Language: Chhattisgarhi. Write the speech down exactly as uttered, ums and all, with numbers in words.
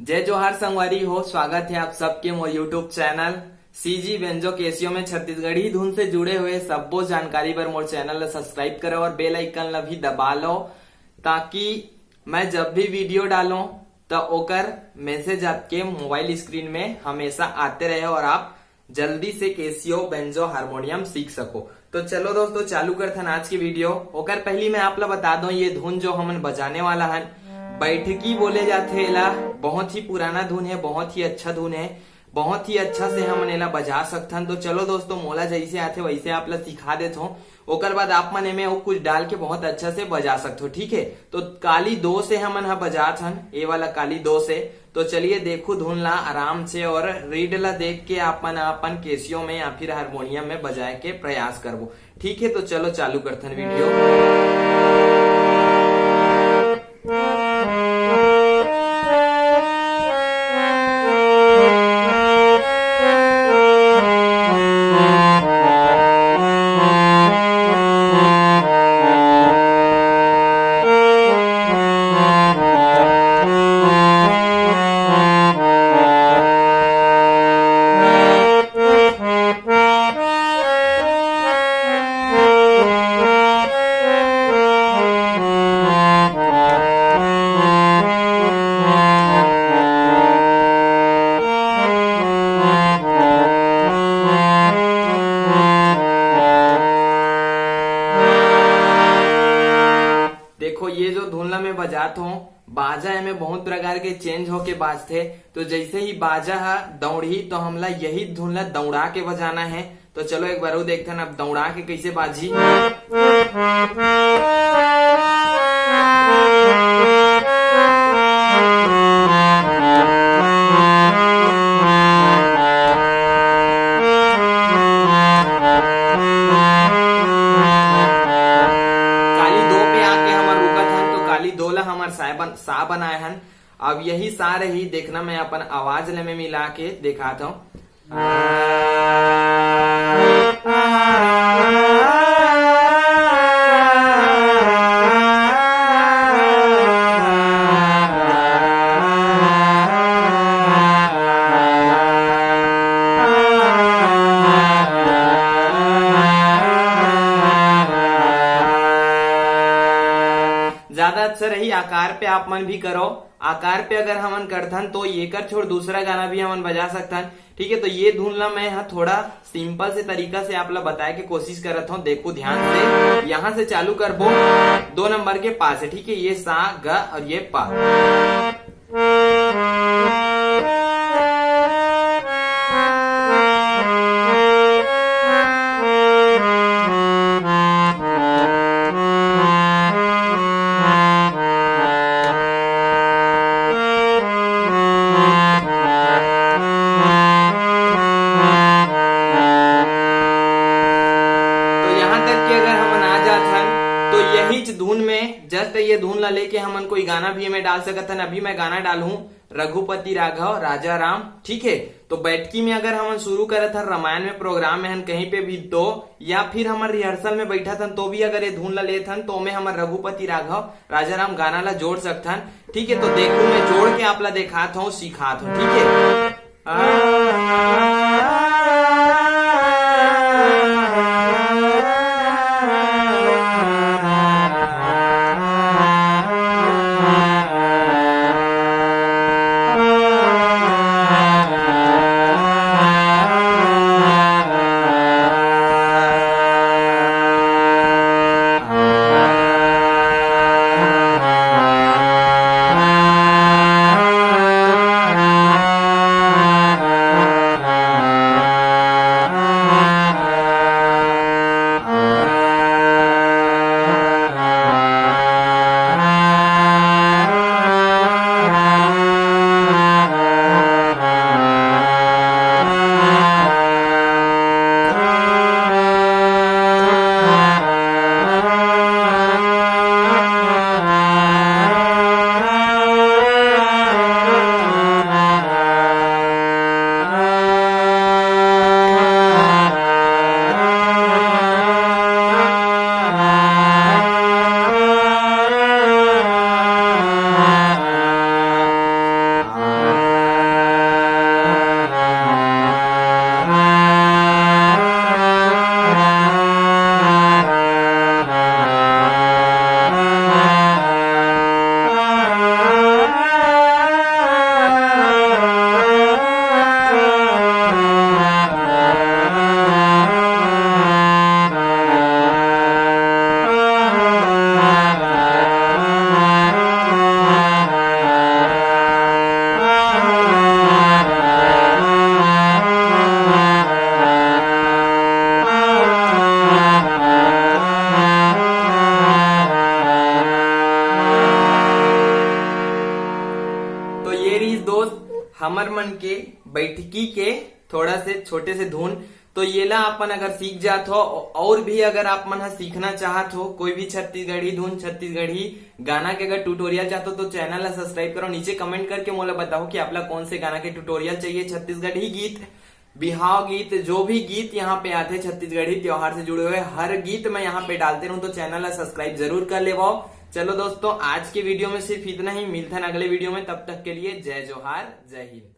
जय जोहार संगवारी हो, स्वागत है आप सबके मोर YouTube चैनल सीजी बेंजो केसियो में। छत्तीसगढ़ी धुन से जुड़े हुए सब्बो जानकारी बर मोर चैनल ला सब्सक्राइब करो और बेल आइकन ला भी दबा लो, ताकि मैं जब भी वीडियो डालूं तो ओकर मैसेज आपके मोबाइल स्क्रीन में हमेशा आते रहे और आप जल्दी से केसियो बेंजो हारमोनियम सीख सको। तो चलो दोस्तों, चालू करथन आज की वीडियो। ओकर पहली मैं आप ला बता दूं, ये धुन जो हमन बजाने वाला हन, बैठकी बोले जाथे एला। बहुत ही पुराना धुन है, बहुत ही अच्छा धुन है, बहुत ही अच्छा से हमन एला बजा सकथन। तो चलो दोस्तों, मोला जैसे आथे वैसे आप ला सिखा देथों। ओकर बाद आप मन एमे अउ कुछ डाल के बहुत अच्छा से बजा सकथो, ठीक है? तो काली दो से हमन ह बजात हन, ए वाला काली दो से। तो चलिए देखो धुन ला आराम से और रीड ला देख के आप मन अपन केसियो में या फिर हारमोनियम में बजाए के प्रयास करबो, ठीक है? तो चलो चालू करथन वीडियो। देखो, ये जो धुन ला मैं बजात हूँ, बाजा एमे बहुत प्रकार के चेंज होके बाजथे। तो जैसे ही बाजा ह दौड़ही, तो हमला यही धुन ला दौड़ा के बजाना है। तो चलो एक बार वो देखथन, अब दौड़ा के कैसे बाजी। काली दो पे आके हमर रुकत हन, तो काली दो ला हमर सा बन-, सा बनाए हन। अब यही सा रही, देखना मैं अपन आवाज ले में मिला के दिखात हूँ। ज्यादा अच्छा रही, आकार पे आप मन भी करो। आकार पे अगर हमन करथन तो एकर छोड़ दूसरा गाना भी हमन बजा सकथन। ठीक है, तो ये धुन ला मैं ह थोड़ा सिंपल से तरीका से आप ला बताए के कोशिश करत हूँ। देखो ध्यान से, यहाँ से चालू करबो दो नंबर के पा से। ठीक है, ये सा, ग और ये पा। तो यहाँ तक कि अगर हमन आ जात हन, तो यहीच धुन में, जस्ट ये धुन ला लेके हमन कोई गाना भी एमे डाल सकत हन। अभी मैं गाना डालहूँ रघुपति राघव राजा राम, ठीक है। तो बैठकी में अगर हमन शुरू करत हन, रामायण में प्रोग्राम में हन, कहीं पे भी तो, या फिर हमर रिहर्सल में बैठत हन, तो भी अगर ये धुन ला लेत हन, तो ओमे हमर रघुपति राघव राजा राम गाना ला जोड़ सकथन। ठीक है, तो देखो मैं जोड़ के आप ला देखात हूँ, सिखात हूँ, ठीक है। दोस्त, हमर मन के बैठकी के थोड़ा से छोटे से धुन। तो ये ला अपन अगर सीख जात हो, और भी अगर आप मन ह सीखना चाहत हो कोई भी छत्तीसगढ़ी धुन, छत्तीसगढ़ी गाना के अगर ट्यूटोरियल चाहत हो, तो चैनल ला सब्सक्राइब करो। नीचे कमेंट करके मोला बताओ कि आप ला कौन से गाना के ट्यूटोरियल चाहिए। छत्तीसगढ़ी गीत, बिहाव गीत, जो भी गीत यहाँ पे आते छत्तीसगढ़ी त्योहार से जुड़े हुए, हर गीत मैं यहाँ पे डालते रहूँ, तो चैनल ला सब्सक्राइब जरूर कर लेवाओ। चलो दोस्तों, आज के वीडियो में सिर्फ इतना ही। मिलते हैं अगले वीडियो में, तब तक के लिए जय जोहार, जय हिंद।